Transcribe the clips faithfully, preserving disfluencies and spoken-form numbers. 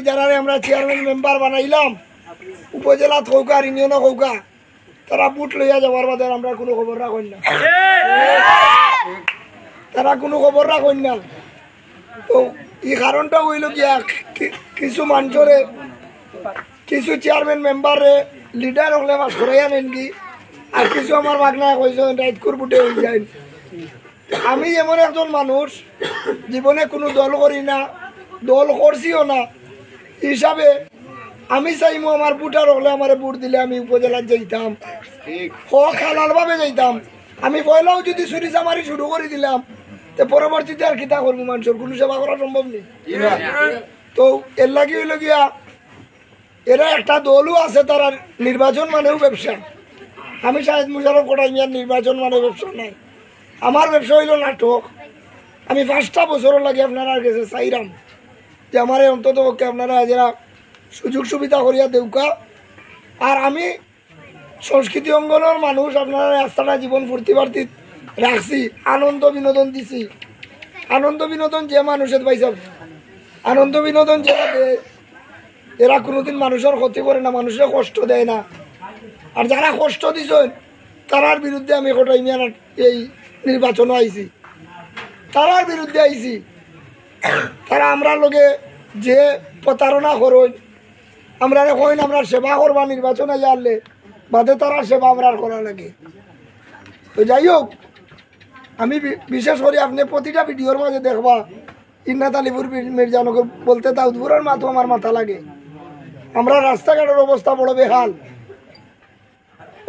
যারারে আমরা chairman member বানাইলাম, উপজেলাত কউক্কা আর ইউনিয়নো কউক্কা, তারা ভোট লইয়া যাওয়ার বাদে আর আমরার কুনু খবর রাখইন না, তারা কুনু খবর রাখইন না। তো ই কারণটা অইলো গিয়া, কি-, কিছু মানষরে, কিছু চেয়ারম্যান মেম্বাররে লিডার অকলে পাশ করাইয়া নেইন গি, আর কিছু আমার ভাগনায় কইছইন রাইতকুর ভোটে অই যাইন। আমি এমন একজন মানুষ, জীবনে কুনু দল করি না, দল করছিও না। হিসাবে আমি চাইমু আমার ভোটার অকলে আমারে ভোট দিলে আমি উপজেলাত যাইতাম, হক হালাল ভাবে যাইতাম। আমি পয়লাউ যুদি চুরি চামারি শুরু করি দিলাম, তে পরবর্তীতে আর কিতা করমু? মানষর কুনু সেবা করা সম্ভব নি। তো এরলাগি অইলো গিয়া, এরা একটা দলও আছে, তারার নির্বাচন মানেও ব্যবসা। আমি শাহেদ মুশারফ কটাই মিয়ার নির্বাচন মানে ব্যবসা নায়, আমার ব্যবসা অইলো নাটক। আমি পাঁচটা বছরর লাগি আপনারার গেছে চাইরাম যে আমারে অন্তত পক্ষে আপনারা যেরা সুযোগ সুবিধা করিয়া দেউক্কা। আর আমি সংস্কৃতি অঙ্গনর মানুষ, আপনারার রাস্তাটা জীবন ফুর্তি ফার্তিত রাখছি, আনন্দ বিনোদন দিছি। আনন্দ বিনোদন যে মানুষে পাইছে, আনন্দ বিনোদন যেরা দেয়, এরা কুনুদিন মানষর ক্ষতি করে না, মানষরে কষ্ট দেয় না। আর যারা কষ্ট দিছইন, তারার বিরুদ্ধে আমি কটাই মিয়ার এই নির্বাচনো আইছি, তারার বিরুদ্ধে আইছি। তারা আমরার লগে যে প্রতারণা করইন, আমরারে কইন আমরার সেবা করবা নির্বাচন আইয়া হারলে, বাদে তারার সেবা আমরার করা লাগে। তো যাই হোক, আমি বি-, বিশেষ করি আপনে প্রতিটা ভিডিওর মাঝে দেখবা, ইন্নাত আলিপুর বি-, মির্জানগর বলতে দাউদপুরর মাতো আমার মাথা লাগে। আমরার রাস্তাঘাটর অবস্থা বড় বেহাল।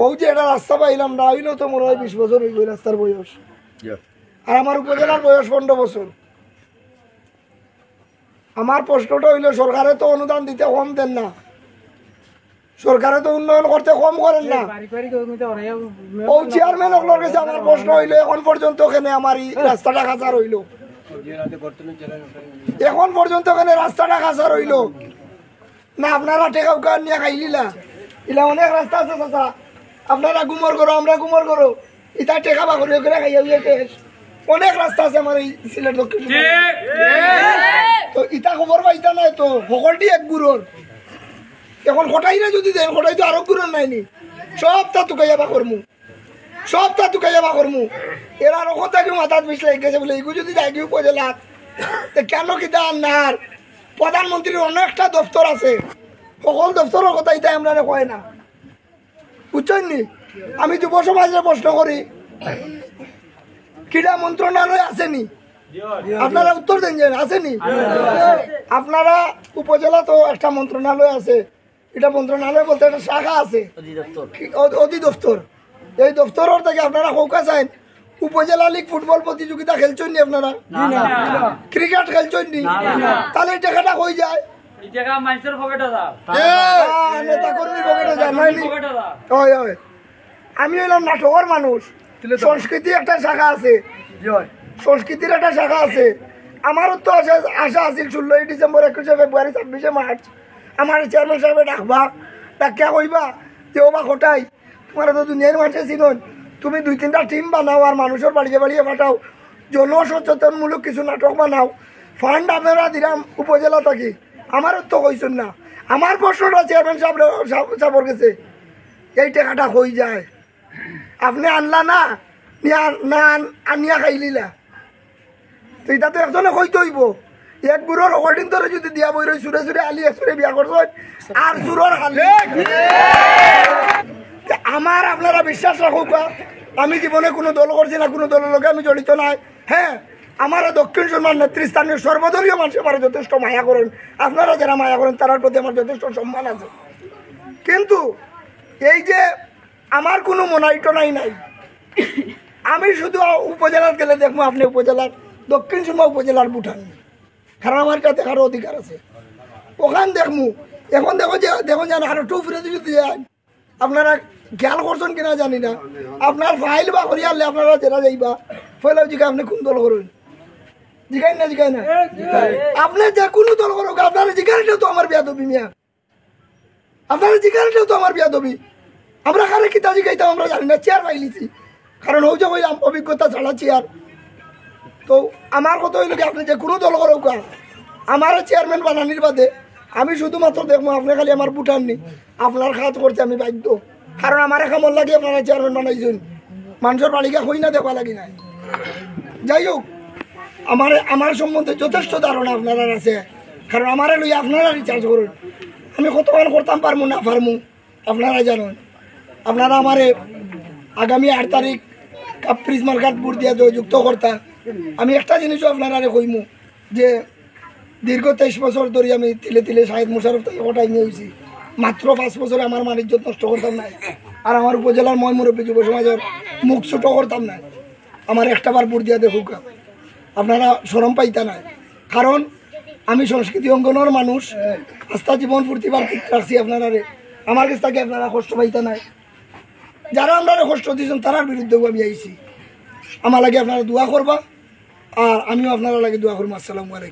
অউ যে এটা রাস্তা পাইলাম না, অইলেও তো মনে হয় বিশ বছর অইবো এই রাস্তার বয়স। আর আমার উপজেলার বয়স পনেরো বছর। আমার প্রশ্নটা অইলো, সরকারে তো অনুদান দিতে কম দেন না, সরকারে তো উন্নয়ন করতে কম করেন না। অউ চেয়ারম্যান অকলর গেছে আমার প্রশ্ন অইলো, এখন পর্যন্ত কেনে আমার ই রাস্তাটা কাঁচা রইলো? এখন পর্যন্ত কেনে রাস্তাটা কাঁচা রইলো? না, আপনারা টেকা উকা নিয়া খাইলিলা। ইলা অনেক রাস্তা আছে চাচা, আপনারা গুমর করো, আমরা গুমর করো, ইতা টেকা বাকরি করে খাইয়া উইয়া শেষ। অনেক রাস্তা আছে আমার এই সিলেট দক্ষিণ। তো ইতা খবর পাইতা নায় তো, হকলটি এক গুরুর। এখন কটাইরে যুদি দেন, কটাই তো আরো গুরুর নাইনি, সবতা তুকাইয়া বার করমু, সবতা তুকাইয়া বার করমু। এরা রকম থাকি মাথাত বিষ লাগি গেছে বুলে, ইগু যুদি যায়গি উপজেলাত, তে কেনে কিতা আর না আর? প্রধানমন্ত্রীর অনেকটা দপ্তর আছে, হকল দপ্তরর কথা ইতা আমরারে কয় না, বুঝছইন নি? আমি যুব সমাজরে প্রশ্ন করি, ক্রীড়া মন্ত্রণালয় আছেনি? আপনারা উত্তর দেন যে আছেনি? আপনারা উপজেলা তো একটা মন্ত্রণালয় আছে, ইটা মন্ত্রণালয় বলতে একটা শাখা আছে, অধিদপ্তর। কি, অধ-, অধিদপ্তর। এই দপ্তরর থাকি আপনারা কউক্কা চাইন, উপজেলা লীগ ফুটবল প্রতিযোগিতা খেলছইন নি আপনারা? না, না। ক্রিকেট খেলছইন নি? না, না। তাইলে এই টেকাটা কই যায়? এই টেকা মানষর পকেটো যায়। এ, আ, নেতা কর্মীর পকেটো যায়, নায় নি? পকেটো যায়। অয়, অয়। আমি অইলাম নাটকর মানুষ। সংস্কৃতি একটা শাখা আছে। সংস্কৃতির একটা শাখা আছে। আমারও তো আশা, আশা আছিল ষোলোই ডিসেম্বর, একুশে ফেব্রুয়ারি, ছাব্বিশে মার্চ আমার চেয়ারম্যান সাবে ডাকবা, ডাকিয়া কইবা যে, "ও বা কটাই, তুমারে তো দুনিয়ার মানষে চিনইন, তুমি দুই তিনটা টিম বানাও আর মানষর বাড়িয়ে বাড়িয়ে পাঠাও, জনসচেতনমূলক কিছু নাটক বানাও, ফান্ড আপনারা দিরাম উপজেলা থাকি।" আমারও তো কইছইন না। আমার প্রশ্নটা চেয়ারম্যান সাব, সাব, সাবর গেছে, এই টেকাটা কই যায়? আপনে আনলা না, নিয়া, না আন-, আনিয়া খাইলিলা। তো ইটা তো একজনে কইতে অইবো। এক গুরুর হকলটিন ধরে যুদি দিয়া বই রই, সুরে সুরে আলি এক সুরে বিয়া করছইন, আর সুরর হালি। তে আমার আপনারা বিশ্বাস রাখউক্কা, আমি জীবনে কুনু দল করছি না, কুনু দলর লগে আমি জড়িত নায়। হ্যাঁ, আমার দক্ষিণ সুরমার নেতৃস্থানীয় সর্বদলীয় মানষে আমারে যথেষ্ট মায়া করইন, আপনারা যেরা মায়া করইন, তারার প্রতি আমার যথেষ্ট সম্মান আছে। কিন্তু এই যে আমার কুনু মনাই টনাই নাই। আমি শুধু উপজেলাত গেলে দেখমু আপনে উপজেলার, দক্ষিণ সুরমা উপজেলার ভোটার, কারণ আমার ইটা দেখার অধিকার আছে। অখান দেখমু। এখন দেখো যে, দেখো যেন আরো একটু উপরে যদি যাই, আপনারা খেয়াল করছইন কিনা জানি না, আপনার ফাইল বার করিয়া আনলে আপনারা যেরা যাইবা, পয়লা জিগাইন আপনে কুন দল করইন, জিগাইন না, জিগাইন না? আপনে যে কুনু দল করউক্কা, আপনারা জিগাইন, ইটাও তো আমার বেয়াদবি মিয়া। আপনারা জিগাইন, ইটাও তো আমার বেয়াদবি। আমরা কারে কিতা জিগাইতাম আমরা জানি না, চেয়ার পাইলিছি। কারণ অউ যে কইলাম, অভিজ্ঞতা ছাড়া চেয়ার। তো আমার কথা অইলো কি, আপনে যে কুনু দল করউক্কা, আমারে চেয়ারম্যান বানানির বাদে আমি শুধুমাত্র দেখমু আপনে খালি আমার ভোটার নি, আপনার কাজ করতে আমি বাধ্য। কারণ আমারে কামর লাগি আপনারা চেয়ারম্যান বানাইছইন, মানষর বাড়িগা কই না দেখবার লাগি নায়। যাই হোক, আমার আমার সম্বন্ধে যথেষ্ট ধারণা আপনারার আছে, কারণ আমারে লইয়া আপনারা রিসার্চ করইন। আমি কতখান করতাম পারমু না পারমু আপনারা জানইন। আপনারা আমারে আগামী আট তারিখ কাপ্রিজ মার্কাত ভোট দিয়া জয়যুক্ত করতা। আমি একটা জিনিসও আপনারারে কইমু যে দীর্ঘ তেইশ বছর ধরি আমি তিলে তিলে শাহেদ মোশাররফ থাকি কটাই নিয়া আইছি। মাত্র পাঁচ বছরে আমার মান ইজ্জত নষ্ট করতাম নায়, আর আমার উপজেলার ময় মুরব্বী যুব সমাজর মুখ ছোট করতাম নায়। আমারে একটাবার ভোট দিয়া দেখউক্কা, আপনারা শরম পাইতা নায়, কারণ আমি সংস্কৃতি অঙ্গনর মানুষ, আস্তা জীবন ফুর্তি ফার্তি রাখছি আপনারারে। আমার গেছ থাকি আপনারা কষ্ট পাইতা নায়। যারা আমরারে কষ্ট দিছইন, তারার বিরুদ্ধেও আমি আইছি। আমার লাগি আপনারা দোয়া করবা, আর আমিও আপনারার লাগি দোয়া করমু। আসসালামু আলাইকুম।